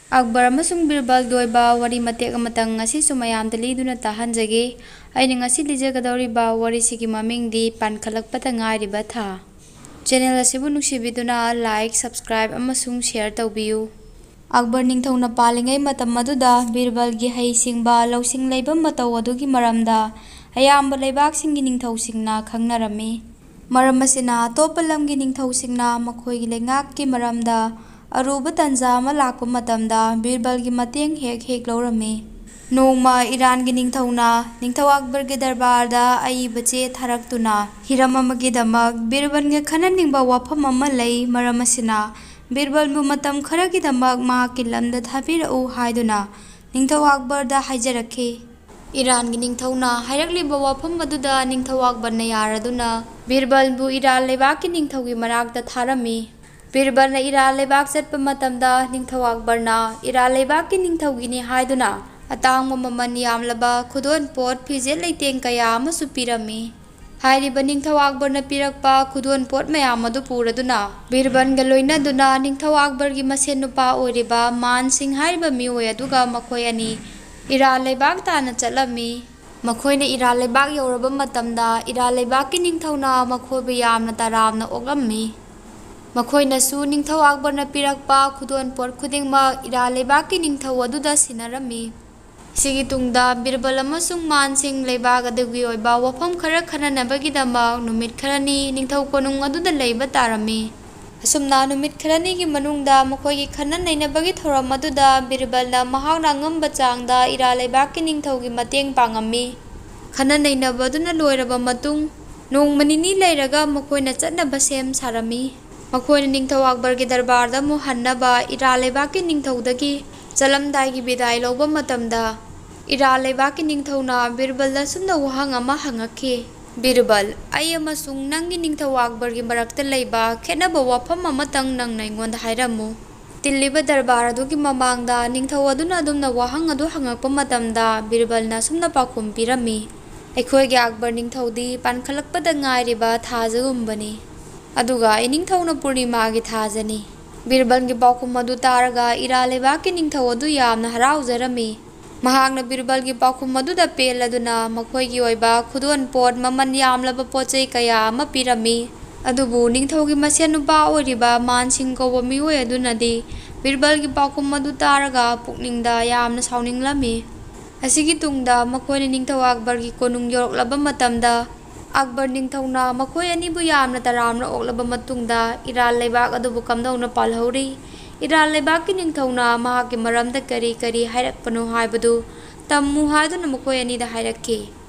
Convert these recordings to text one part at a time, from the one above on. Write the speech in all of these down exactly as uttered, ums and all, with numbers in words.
ꯑꯛꯕꯔ ꯑꯃꯁꯨꯡ ꯕꯤꯔꯕꯜꯒꯤ ꯑꯣꯏꯕ ꯋꯥꯔꯤ ꯃꯇꯦꯛ ꯑꯃꯇꯪ ꯉꯁꯤꯁꯨ ꯃꯌꯥꯝꯗ ꯂꯤꯗꯨꯅ ꯇꯥꯍꯟꯖꯒꯦ꯫ ꯑꯩꯅ ꯉꯁꯤ ꯂꯤꯖꯒꯗꯧꯔꯤꯕ ꯋꯥꯔꯤꯁꯤꯒꯤ ꯃꯃꯤꯡꯗꯤ ꯄꯥꯟꯈꯠꯂꯛꯄꯗ ꯉꯥꯏꯔꯤꯕ ꯊꯥ꯫ ꯆꯦꯅꯦꯜ ꯑꯁꯤꯕꯨ ꯅꯨꯡꯁꯤꯕꯤꯗꯨꯅ like, subscribe ꯑꯃꯁꯨꯡ share ꯇꯧꯕꯤꯌꯨ꯫ ꯑꯛꯕꯔ ꯅꯤꯡꯊꯧꯅ ꯄꯥꯜꯂꯤꯉꯩ ꯃꯇꯝ ꯑꯗꯨꯗ ꯕꯤꯔꯕꯜꯒꯤ ꯍꯩꯁꯤꯡꯕ, ꯂꯧꯁꯤꯡ ꯂꯩꯕ ꯃꯇꯧ ꯑꯗꯨꯒꯤ ꯃꯔꯝꯗ ꯑꯌꯥꯝꯕ ꯂꯩꯕꯥꯛꯁꯤꯡꯒꯤ ꯅꯤꯡꯊꯧꯁꯤꯡꯅ ꯈꯪꯅꯔꯝꯃꯤ꯫ ꯃꯔꯝ ꯑꯁꯤꯅ, ꯑꯇꯣꯞꯄ ꯂꯝꯒꯤ ꯅꯤꯡꯊꯧꯁꯤꯡꯅ ꯃꯈꯣꯏꯒꯤ ꯂꯩꯉꯥꯛꯀꯤ ꯃꯔꯝꯗ ꯑꯔꯨꯕ ꯇꯟꯖꯥ ꯑꯃ ꯂꯥꯛꯄ ꯃꯇꯝꯗ ꯕꯤꯔꯕꯜꯒꯤ ꯃꯇꯦꯡ ꯍꯦꯛ ꯍꯦꯛ ꯂꯧꯔꯝꯃꯤ꯫ ꯅꯣꯡꯃ ꯏꯔꯥꯟꯒꯤ ꯅꯤꯡꯊꯧꯅ ꯅꯤꯡꯊꯧ ꯑꯛꯕꯔꯒꯤ ꯗꯔꯕꯥꯔꯗ ꯑꯏꯕ ꯆꯦ ꯊꯥꯔꯛꯇꯨꯅ, ꯍꯤꯔꯝ ꯑꯃꯒꯤꯗꯃꯛ ꯕꯤꯔꯕꯜꯒ ꯈꯟꯅꯅꯤꯡꯕ ꯋꯥꯐꯝ ꯑꯃ ꯂꯩ, ꯃꯔꯝ ꯑꯁꯤꯅ ꯕꯤꯔꯕꯜꯕꯨ ꯃꯇꯝ ꯈꯔꯒꯤꯗꯃꯛ ꯃꯍꯥꯛꯀꯤ ꯂꯝꯗ ꯊꯥꯕꯤꯔꯛꯎ ꯍꯥꯏꯗꯨꯅ ꯅꯤꯡꯊꯧ ꯑꯛꯕꯔꯗ ꯍꯥꯏꯖꯔꯛꯈꯤ꯫ ꯏꯔꯥꯟꯒꯤ ꯅꯤꯡꯊꯧꯅ ꯍꯥꯏꯔꯛꯂꯤꯕ ꯋꯥꯐꯝ ꯑꯗꯨꯗ ꯅꯤꯡꯊꯧ ꯑꯛꯕꯔꯅ ꯌꯥꯔꯗꯨꯅ ꯕꯤꯔꯕꯜꯕꯨ ꯏꯔꯥꯟ ꯂꯩꯕꯥꯛꯀꯤ ꯅꯤꯡꯊꯧꯒꯤ ꯃꯅꯥꯛꯇ ꯊꯥꯔꯝꯃꯤ꯫ ꯕꯤꯔꯕꯜꯅ ꯏꯔꯥꯟ ꯂꯩꯕꯥꯛ ꯆꯠꯄ ꯃꯇꯝꯗ ꯅꯤꯡꯊꯧ ꯑꯛꯕꯔꯅ ꯏꯔꯥꯟ ꯂꯩꯕꯥꯛꯀꯤ ꯅꯤꯡꯊꯧꯒꯤꯅꯤ ꯍꯥꯏꯗꯨꯅ ꯑꯇꯥꯡꯕ ꯃꯃꯜ ꯌꯥꯝꯂꯕ ꯈꯨꯗꯣꯜ ꯄꯣꯠ, ꯐꯤꯖꯦꯠ ꯂꯩꯇꯦꯡ ꯀꯌꯥ ꯑꯃꯁꯨ ꯄꯤꯔꯝꯃꯤ꯫ ꯍꯥꯏꯔꯤꯕ ꯅꯤꯡꯊꯧ ꯑꯛꯕꯔꯅ ꯄꯤꯔꯛꯄ ꯈꯨꯗꯣꯜ ꯄꯣꯠ ꯃꯌꯥꯝ ꯑꯗꯨ ꯄꯨꯔꯗꯨꯅ ꯕꯤꯔꯕꯜꯒ ꯂꯣꯏꯅꯗꯨꯅ ꯅꯤꯡꯊꯧ ꯑꯛꯕꯔꯒꯤ ꯃꯁꯦꯟ ꯅꯨꯄꯥ ꯑꯣꯏꯔꯤꯕ ꯃꯥꯟ ꯁꯤꯡ ꯍꯥꯏꯔꯤꯕ ꯃꯤꯑꯣꯏ ꯑꯗꯨꯒ ꯃꯈꯣꯏ ꯑꯅꯤ ꯏꯔꯥꯟ ꯂꯩꯕꯥꯛ ꯇꯥꯟꯅ ꯆꯠꯂꯝꯃꯤ꯫ ꯃꯈꯣꯏꯅ ꯏꯔꯥꯟ ꯂꯩꯕꯥꯛ ꯌꯧꯔꯕ ꯃꯇꯝꯗ ꯏꯔꯥꯟ ꯂꯩꯕꯥꯛꯀꯤ ꯅꯤꯡꯊꯧꯅ ꯃꯈꯣꯏꯕꯨ ꯌꯥꯝꯅ ꯇꯔꯥꯝꯅ ꯑꯣꯛꯂꯝꯃꯤ꯫ ꯃꯈꯣꯏꯅꯁꯨ ꯅꯤꯡꯊꯧ ꯑꯛꯕꯔꯅ ꯄꯤꯔꯛꯄ ꯈꯨꯗꯣꯜ ꯄꯣꯠ ꯈꯨꯗꯤꯡꯃꯛ ꯏꯔꯥꯟ ꯂꯩꯕꯥꯛꯀꯤ ꯅꯤꯡꯊꯧ ꯑꯗꯨꯗ ꯁꯤꯟꯅꯔꯝꯃꯤ꯫ ꯁꯤꯒꯤ ꯇꯨꯡꯗ ꯕꯤꯔꯕꯜ ꯑꯃꯁꯨꯡ ꯃꯥꯟ ꯁꯤꯡ ꯂꯩꯕꯥꯛ ꯑꯗꯨꯒꯤ ꯑꯣꯏꯕ ꯋꯥꯐꯝ ꯈꯔ ꯈꯟꯅꯅꯕꯒꯤꯗꯃꯛ ꯅꯨꯃꯤꯠ ꯈꯔꯅꯤ ꯅꯤꯡꯊꯧ ꯀꯣꯅꯨꯡ ꯑꯗꯨꯗ ꯂꯩꯕ ꯇꯥꯔꯝꯃꯤ꯫ ꯑꯁꯨꯝꯅ ꯅꯨꯃꯤꯠ ꯈꯔꯅꯤꯒꯤ ꯃꯅꯨꯡꯗ ꯃꯈꯣꯏꯒꯤ ꯈꯟꯅ ꯅꯩꯅꯕꯒꯤ ꯊꯧꯔꯝ ꯑꯗꯨꯗ ꯕꯤꯔꯕꯜꯅ ꯃꯍꯥꯛꯅ ꯑꯉꯝꯕ ꯆꯥꯡꯗ ꯏꯔꯥꯟ ꯂꯩꯕꯥꯛꯀꯤ ꯅꯤꯡꯊꯧꯒꯤ ꯃꯇꯦꯡ ꯄꯥꯡꯉꯝꯃꯤ꯫ ꯈꯟꯅ ꯅꯩꯅꯕ ꯑꯗꯨꯅ ꯂꯣꯏꯔꯕ ꯃꯇꯨꯡ, ꯅꯣꯡꯃ ꯅꯤꯅꯤ ꯂꯩꯔꯒ ꯃꯈꯣꯏꯅ ꯆꯠꯅꯕ ꯁꯦꯝ ꯁꯥꯔꯝꯃꯤ꯫ ꯃꯈꯣꯏꯅ ꯅꯤꯡꯊꯧ ꯑꯛꯕꯔꯒꯤ ꯗꯔꯕꯥꯔꯗ ꯑꯃꯨꯛ ꯍꯟꯅꯕ ꯏꯔꯥꯟ ꯂꯩꯕꯥꯛꯀꯤ ꯅꯤꯡꯊꯧꯗꯒꯤ ꯆꯠꯂꯝꯗꯥꯏꯒꯤ ꯕꯤꯗꯥꯏ ꯂꯧꯕ ꯃꯇꯝꯗ, ꯏꯔꯥꯟ ꯂꯩꯕꯥꯛꯀꯤ ꯅꯤꯡꯊꯧꯅ ꯕꯤꯔꯕꯜꯗ ꯑꯁꯨꯝꯅ ꯋꯥꯍꯪ ꯑꯃ ꯍꯪꯉꯛꯈꯤ, "ꯕꯤꯔꯕꯜ, ꯑꯩ ꯑꯃꯁꯨꯡ ꯅꯪꯒꯤ ꯅꯤꯡꯊꯧ ꯑꯛꯕꯔꯒꯤ ꯃꯔꯛꯇ ꯂꯩꯕ ꯈꯦꯠꯅꯕ ꯋꯥꯐꯝ ꯑꯃꯇꯪ ꯅꯪꯅ ꯑꯩꯉꯣꯟꯗ ꯍꯥꯏꯔꯝꯃꯨ"꯫ ꯇꯤꯜꯂꯤꯕ ꯗꯔꯕꯥꯔ ꯑꯗꯨꯒꯤ ꯃꯃꯥꯡꯗ ꯅꯤꯡꯊꯧ ꯑꯗꯨꯅ ꯑꯗꯨꯝꯅ ꯋꯥꯍꯪ ꯑꯗꯨ ꯍꯪꯉꯛꯄ ꯃꯇꯝꯗ ꯕꯤꯔꯕꯜꯅ ꯑꯁꯨꯝꯅ ꯄꯥꯎꯈꯨꯝ ꯄꯤꯔꯝꯃꯤ, "ꯑꯩꯈꯣꯏꯒꯤ ꯑꯛꯕꯔ ꯅꯤꯡꯊꯧꯗꯤ ꯄꯥꯟꯈꯠꯂꯛꯄꯗ ꯉꯥꯏꯔꯤꯕ ꯊꯥꯖꯒꯨꯝꯕꯅꯤ, ꯑꯗꯨꯒ ꯑꯩ ꯅꯤꯡꯊꯧꯅ ꯄꯨꯔꯅꯤꯃꯥꯒꯤ ꯊꯥꯖꯅꯤ"꯫ ꯕꯤꯔꯕꯜꯒꯤ ꯄꯥꯎꯈꯨꯝ ꯑꯗꯨ ꯇꯥꯔꯒ ꯏꯔꯥꯟ ꯂꯩꯕꯥꯛꯀꯤ ꯅꯤꯡꯊꯧ ꯑꯗꯨ ꯌꯥꯝꯅ ꯍꯔꯥꯎꯖꯔꯝꯃꯤ꯫ ꯃꯍꯥꯛꯅ ꯕꯤꯔꯕꯜꯒꯤ ꯄꯥꯎꯈꯨꯝ ꯑꯗꯨꯗ ꯄꯦꯜꯂꯗꯨꯅ ꯃꯈꯣꯏꯒꯤ ꯑꯣꯏꯕ ꯈꯨꯗꯣꯜ ꯄꯣꯠ ꯃꯃꯜ ꯌꯥꯝꯂꯕ ꯄꯣꯠ ꯆꯩ ꯀꯌꯥ ꯑꯃ ꯄꯤꯔꯝꯃꯤ꯫ ꯑꯗꯨꯕꯨ ꯅꯤꯡꯊꯧꯒꯤ ꯃꯁꯦꯟ ꯅꯨꯄꯥ ꯑꯣꯏꯔꯤꯕ ꯃꯥꯟ ꯁꯤꯡ ꯀꯧꯕ ꯃꯤꯑꯣꯏ ꯑꯗꯨꯅꯗꯤ ꯕꯤꯔꯕꯜꯒꯤ ꯄꯥꯎꯈꯨꯝ ꯑꯗꯨ ꯇꯥꯔꯒ ꯄꯨꯛꯅꯤꯡꯗ ꯌꯥꯝꯅ ꯁꯥꯎꯅꯤꯡꯂꯝꯃꯤ꯫ ꯑꯁꯤꯒꯤ ꯇꯨꯡꯗ ꯃꯈꯣꯏꯅ ꯅꯤꯡꯊꯧ ꯑꯛꯕꯔꯒꯤ ꯀꯣꯅꯨꯡ ꯌꯧꯔꯛꯂꯕ ꯃꯇꯝꯗ, ꯑꯛꯕꯔ ꯅꯤꯡꯊꯧꯅ ꯃꯈꯣꯏ ꯑꯅꯤꯕꯨ ꯌꯥꯝꯅ ꯇꯔꯥꯝꯅ ꯑꯣꯛꯂꯕ ꯃꯇꯨꯡꯗ ꯏꯔꯥꯟ ꯂꯩꯕꯥꯛ ꯑꯗꯨꯕꯨ ꯀꯝꯗꯧꯅ ꯄꯥꯜꯍꯧꯔꯤ? ꯏꯔꯥꯟ ꯂꯩꯕꯥꯛꯀꯤ ꯅꯤꯡꯊꯧꯅ ꯃꯍꯥꯛꯀꯤ ꯃꯔꯝꯗ ꯀꯔꯤ ꯀꯔꯤ ꯍꯥꯏꯔꯛꯄꯅꯣ ꯍꯥꯏꯕꯗꯨ ꯇꯝꯃꯨ ꯍꯥꯏꯗꯨꯅ ꯃꯈꯣꯏ ꯑꯅꯤꯗ ꯍꯥꯏꯔꯛꯈꯤ꯫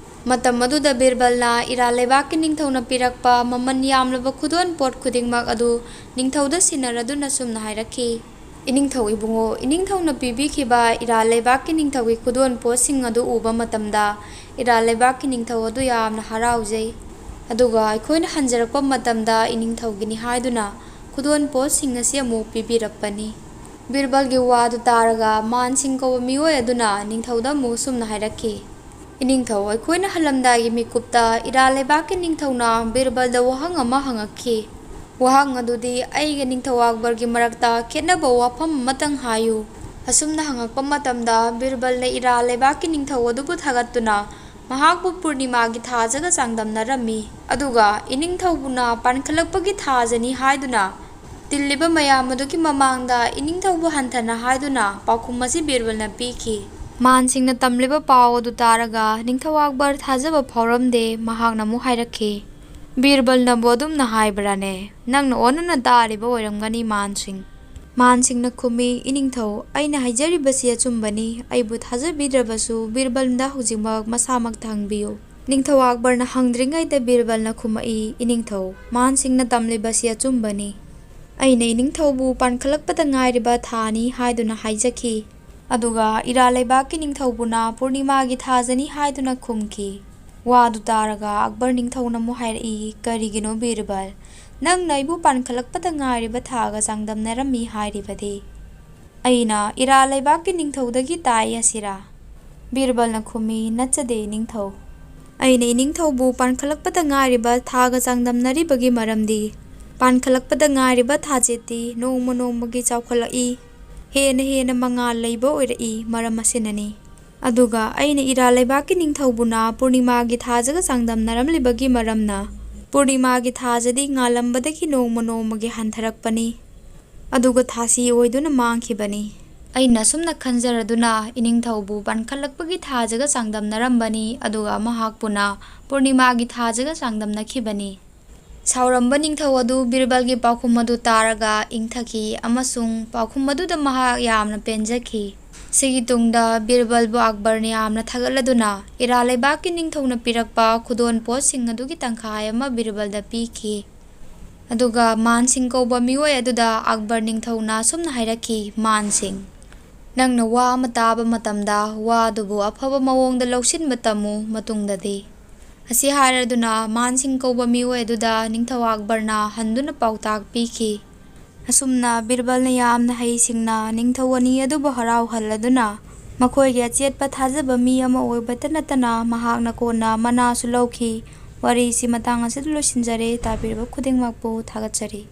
ꯃꯇꯝ ꯑꯗꯨꯗ ꯕꯤꯔꯕꯜꯅ ꯏꯔꯥꯟ ꯂꯩꯕꯥꯛꯀꯤ ꯅꯤꯡꯊꯧꯅ ꯄꯤꯔꯛꯄ ꯃꯃꯜ ꯌꯥꯝꯂꯕ ꯈꯨꯗꯣꯜ ꯄꯣꯠ ꯈꯨꯗꯤꯡꯃꯛ ꯑꯗꯨ ꯅꯤꯡꯊꯧꯗ ꯁꯤꯟꯅꯔꯗꯨꯅ ꯁꯨꯝꯅ ꯍꯥꯏꯔꯛꯈꯤ, "ꯏꯅꯤꯡꯊꯧ ꯏꯕꯨꯡꯉꯣ, ꯏꯅꯤꯡꯊꯧꯅ ꯄꯤꯕꯤꯈꯤꯕ ꯏꯔꯥꯟ ꯂꯩꯕꯥꯛꯀꯤ ꯅꯤꯡꯊꯧꯒꯤ ꯈꯨꯗꯣꯜ ꯄꯣꯠꯁꯤꯡ ꯑꯗꯨ ꯎꯕ ꯃꯇꯝꯗ ꯏꯔꯥꯟ ꯂꯩꯕꯥꯛꯀꯤ ꯅꯤꯡꯊꯧ ꯑꯗꯨ ꯌꯥꯝꯅ ꯍꯔꯥꯎꯖꯩ꯫ ꯑꯗꯨꯒ ꯑꯩꯈꯣꯏꯅ ꯍꯟꯖꯔꯛꯄ ꯃꯇꯝꯗ ꯏꯅꯤꯡꯊꯧꯒꯤꯅꯤ ꯍꯥꯏꯗꯨꯅ ꯈꯨꯗꯣꯜ ꯄꯣꯠꯁꯤꯡ ꯑꯁꯤ ꯑꯃꯨꯛ ꯄꯤꯕꯤꯔꯛꯄꯅꯤ꯫" ꯕꯤꯔꯕꯜꯒꯤ ꯋꯥꯗꯨ ꯇꯥꯔꯒ ꯃꯥꯟ ꯁꯤꯡ ꯀꯧꯕ ꯃꯤꯑꯣꯏ ꯑꯗꯨꯅ ꯅꯤꯡꯊꯧꯗ ꯑꯃꯨꯛ ꯁꯨꯝꯅ ꯍꯥꯏꯔꯛꯈꯤ, "ꯏꯅꯤꯡꯊꯧ, ꯑꯩꯈꯣꯏꯅ ꯍꯜꯂꯝꯗꯥꯏꯒꯤ ꯃꯤꯀꯨꯞꯇ ꯏꯔꯥꯟ ꯂꯩꯕꯥꯛꯀꯤ ꯅꯤꯡꯊꯧꯅ ꯕꯤꯔꯕꯜꯗ ꯋꯥꯍꯪ ꯑꯃ ꯍꯪꯉꯛꯈꯤ꯫ ꯋꯥꯍꯪ ꯑꯗꯨꯗꯤ ꯑꯩꯒ ꯅꯤꯡꯊꯧ ꯑꯛꯕꯔꯒꯤ ꯃꯔꯛꯇ ꯈꯦꯠꯅꯕ ꯋꯥꯐꯝ ꯑꯃꯇꯪ ꯍꯥꯏꯌꯨ꯫" ꯑꯁꯨꯝꯅ ꯍꯪꯉꯛꯄ ꯃꯇꯝꯗ ꯕꯤꯔꯕꯜꯅ ꯏꯔꯥꯟ ꯂꯩꯕꯥꯛꯀꯤ ꯅꯤꯡꯊꯧ ꯑꯗꯨꯕꯨ ꯊꯥꯒꯠꯇꯨꯅ ꯃꯍꯥꯛꯄꯨ ꯄꯨꯔꯅꯤꯃꯥꯒꯤ ꯊꯥꯖꯒ ꯆꯥꯡꯗꯝꯅꯔꯝꯃꯤ꯫ ꯑꯗꯨꯒ ꯏꯅꯤꯡꯊꯧꯕꯨꯅ ꯄꯥꯟꯈꯠꯂꯛꯄꯒꯤ ꯊꯥꯖꯅꯤ ꯍꯥꯏꯗꯨꯅ ꯇꯤꯜꯂꯤꯕ ꯃꯌꯥꯝ ꯑꯗꯨꯒꯤ ꯃꯃꯥꯡꯗ ꯏꯅꯤꯡꯊꯧꯕꯨ ꯍꯟꯊꯅ ꯍꯥꯏꯗꯨꯅ ꯄꯥꯎꯈꯨꯝ ꯑꯁꯤ ꯕꯤꯔꯕꯜꯅ ꯄꯤꯈꯤ꯫ ꯃꯥꯟꯁꯤꯡꯅ ꯇꯝꯂꯤꯕ ꯄꯥꯎ ꯑꯗꯨ ꯇꯥꯔꯒ ꯅꯤꯡꯊꯧ ꯑꯛꯕꯔ ꯊꯥꯖꯕ ꯐꯥꯎꯔꯝꯗꯦ꯫ ꯃꯍꯥꯛꯅ ꯑꯃꯨꯛ ꯍꯥꯏꯔꯛꯈꯤ, "ꯕꯤꯔꯕꯜꯅꯕꯨ ꯑꯗꯨꯝꯅ ꯍꯥꯏꯕ꯭ꯔꯥꯅꯦ? ꯅꯪꯅ ꯑꯣꯟꯅꯅ ꯇꯥꯔꯤꯕ ꯑꯣꯏꯔꯝꯒꯅꯤ, ꯃꯥꯟꯁꯤꯡ꯫" ꯃꯥꯟꯁꯤꯡꯅ ꯈꯨꯝꯃꯤ, "ꯏꯅꯤꯡꯊꯧ, ꯑꯩꯅ ꯍꯥꯏꯖꯔꯤꯕꯁꯤ ꯑꯆꯨꯝꯕꯅꯤ꯫ ꯑꯩꯕꯨ ꯊꯥꯖꯕꯤꯗ꯭ꯔꯕꯁꯨ ꯕꯤꯔꯕꯜꯗ ꯍꯧꯖꯤꯛꯃꯛ ꯃꯁꯥꯃꯛꯇ ꯍꯪꯕꯤꯌꯨ꯫" ꯅꯤꯡꯊꯧ ꯑꯛꯕꯔꯅ ꯍꯪꯗ꯭ꯔꯤꯉꯩꯗ ꯕꯤꯔꯕꯜꯅ ꯈꯨꯝꯃꯛꯏ, "ꯏꯅꯤꯡꯊꯧ, ꯃꯥꯟꯁꯤꯡꯅ ꯇꯝꯂꯤꯕꯁꯤ ꯑꯆꯨꯝꯕꯅꯤ꯫ ꯑꯩꯅ ꯏꯅꯤꯡꯊꯧꯕꯨ ꯄꯥꯟꯈꯠꯂꯛꯄꯗ ꯉꯥꯏꯔꯤꯕ ꯊꯥꯅꯤ ꯍꯥꯏꯗꯨꯅ ꯍꯥꯏꯖꯈꯤ꯫ ꯑꯗꯨꯒ ꯏꯔꯥꯟ ꯂꯩꯕꯥꯛꯀꯤ ꯅꯤꯡꯊꯧꯕꯨꯅ ꯄꯨꯔꯅꯤꯃꯥꯒꯤ ꯊꯥꯖꯅꯤ ꯍꯥꯏꯗꯨꯅ ꯈꯨꯝꯈꯤ꯫" ꯋꯥꯗꯨ ꯇꯥꯔꯒ ꯑꯛꯕꯔ ꯅꯤꯡꯊꯧꯅ ꯑꯃꯨꯛ ꯍꯥꯏꯔꯛꯏ, "ꯀꯔꯤꯒꯤꯅꯣ ꯕꯤꯔꯕꯜ? ꯅꯪꯅ ꯑꯩꯕꯨ ꯄꯥꯟꯈꯠꯂꯛꯄꯗ ꯉꯥꯏꯔꯤꯕ ꯊꯥꯒ ꯆꯥꯡꯗꯝꯅꯔꯝꯃꯤ ꯍꯥꯏꯔꯤꯕꯗꯤ?" "ꯑꯩꯅ ꯏꯔꯥꯟ ꯂꯩꯕꯥꯛꯀꯤ ꯅꯤꯡꯊꯧꯗꯒꯤ ꯇꯥꯏ ꯑꯁꯤꯔꯥ?" ꯕꯤꯔꯕꯜꯅ ꯈꯨꯝꯃꯤ, "ꯅꯠꯆꯗꯦ ꯏꯅꯤꯡꯊꯧ꯫ ꯑꯩꯅ ꯏꯅꯤꯡꯊꯧꯕꯨ ꯄꯥꯟꯈꯠꯂꯛꯄꯗ ꯉꯥꯏꯔꯤꯕ ꯊꯥꯒ ꯆꯥꯡꯗꯝꯅꯔꯤꯕꯒꯤ ꯃꯔꯝꯗꯤ ꯄꯥꯟꯈꯠꯂꯛꯄꯗ ꯉꯥꯏꯔꯤꯕ ꯊꯥꯖꯦꯠꯇꯤ ꯅꯣꯡꯃ ꯅꯣꯡꯃꯒꯤ ꯆꯥꯎꯈꯠꯂꯛꯏ, ꯍꯦꯟꯅ ꯍꯦꯟꯅ ꯃꯉꯥꯜ ꯂꯩꯕ ꯑꯣꯏꯔꯛꯏ꯫ ꯃꯔꯝ ꯑꯁꯤꯅꯅꯤ꯫ ꯑꯗꯨꯒ ꯑꯩꯅ ꯏꯔꯥ ꯂꯩꯕꯥꯛꯀꯤ ꯅꯤꯡꯊꯧꯕꯨꯅ ꯄꯨꯔꯅꯤꯃꯥꯒꯤ ꯊꯥꯖꯒ ꯆꯥꯡꯗꯝꯅꯔꯝꯂꯤꯕꯒꯤ ꯃꯔꯝꯅ, ꯄꯨꯔꯅꯤꯃꯥꯒꯤ ꯊꯥꯖꯗꯤ ꯉꯥꯜꯂꯝꯕꯗꯒꯤ ꯅꯣꯡꯃ ꯅꯣꯡꯃꯒꯤ ꯍꯟꯊꯔꯛꯄꯅꯤ, ꯑꯗꯨꯒ ꯊꯥꯁꯤ ꯑꯣꯏꯗꯨꯅ ꯃꯥꯡꯈꯤꯕꯅꯤ꯫ ꯑꯩꯅ ꯑꯁꯨꯝꯅ ꯈꯟꯖꯔꯗꯨꯅ ꯏꯅꯤꯡꯊꯧꯕꯨ ꯄꯥꯟꯈꯠꯂꯛꯄꯒꯤ ꯊꯥꯖꯒ ꯆꯥꯡꯗꯝꯅꯔꯝꯕꯅꯤ, ꯑꯗꯨꯒ ꯃꯍꯥꯛꯄꯨꯅ ꯄꯨꯔꯅꯤꯃꯥꯒꯤ ꯊꯥꯖꯒ ꯆꯥꯡꯗꯝꯅꯈꯤꯕꯅꯤ꯫ ꯁꯥꯎꯔꯝꯕ ꯅꯤꯡꯊꯧ ꯑꯗꯨ ꯕꯤꯔꯕꯜꯒꯤ ꯄꯥꯎꯈꯨꯝ ꯑꯗꯨ ꯇꯥꯔꯒ ꯏꯪꯊꯈꯤ, ꯑꯃꯁꯨꯡ ꯄꯥꯎꯈꯨꯝ ꯑꯗꯨꯗ ꯃꯍꯥꯛ ꯌꯥꯝꯅ ꯄꯦꯟꯖꯈꯤ꯫ ꯁꯤꯒꯤ ꯇꯨꯡꯗ ꯕꯤꯔꯕꯜꯕꯨ ꯑꯛꯕꯔꯅ ꯌꯥꯝꯅ ꯊꯥꯒꯠꯂꯗꯨꯅ ꯏꯔꯥ ꯂꯩꯕꯥꯛꯀꯤ ꯅꯤꯡꯊꯧꯅ ꯄꯤꯔꯛꯄ ꯈꯨꯗꯣꯜ ꯄꯣꯠꯁꯤꯡ ꯑꯗꯨꯒꯤ ꯇꯪꯈꯥꯏ ꯑꯃ ꯕꯤꯔꯕꯜꯗ ꯄꯤꯈꯤ꯫ ꯑꯗꯨꯒ ꯃꯥꯟꯁꯤꯡ ꯀꯧꯕ ꯃꯤꯑꯣꯏ ꯑꯗꯨꯗ ꯑꯛꯕꯔ ꯅꯤꯡꯊꯧꯅ ꯑꯁꯨꯝꯅ ꯍꯥꯏꯔꯛꯈꯤ, "ꯃꯥꯟꯁꯤꯡ, ꯅꯪꯅ ꯋꯥ ꯑꯃ ꯇꯥꯕ ꯃꯇꯝꯗ ꯋꯥ ꯑꯗꯨꯕꯨ ꯑꯐꯕ ꯃꯑꯣꯡꯗ ꯂꯧꯁꯤꯟꯕ ꯇꯝꯃꯨ꯫ ꯃꯇꯨꯡꯗꯗꯤ"꯫ ꯑꯁꯤ ꯍꯥꯏꯔꯗꯨꯅ ꯃꯥꯟꯁꯤꯡ ꯀꯧꯕ ꯃꯤꯑꯣꯏ ꯑꯗꯨꯗ ꯅꯤꯡꯊꯧ ꯑꯛꯕꯔꯅ ꯍꯟꯗꯨꯅ ꯄꯥꯎꯇꯥꯛ ꯄꯤꯈꯤ꯫ ꯑꯁꯨꯝꯅ ꯕꯤꯔꯕꯜꯅ ꯌꯥꯝꯅ ꯍꯩꯁꯤꯡꯅ ꯅꯤꯡꯊꯧ ꯑꯅꯤ ꯑꯗꯨꯕꯨ ꯍꯔꯥꯎꯍꯜꯂꯗꯨꯅ, ꯃꯈꯣꯏꯒꯤ ꯑꯆꯦꯠꯄ ꯊꯥꯖꯕ ꯃꯤ ꯑꯃ ꯑꯣꯏꯕꯇ ꯅꯠꯇꯅ ꯃꯍꯥꯛꯅ ꯀꯣꯟꯅ ꯃꯅꯥꯁꯨ ꯂꯧꯈꯤ꯫ ꯋꯥꯔꯤꯁꯤ ꯃꯇꯥꯡ ꯑꯁꯤꯗ ꯂꯣꯏꯁꯤꯟꯖꯔꯦ꯫ ꯇꯥꯕꯤꯔꯤꯕ ꯈꯨꯗꯤꯡꯃꯛꯄꯨ ꯊꯥꯒꯠꯆꯔꯤ꯫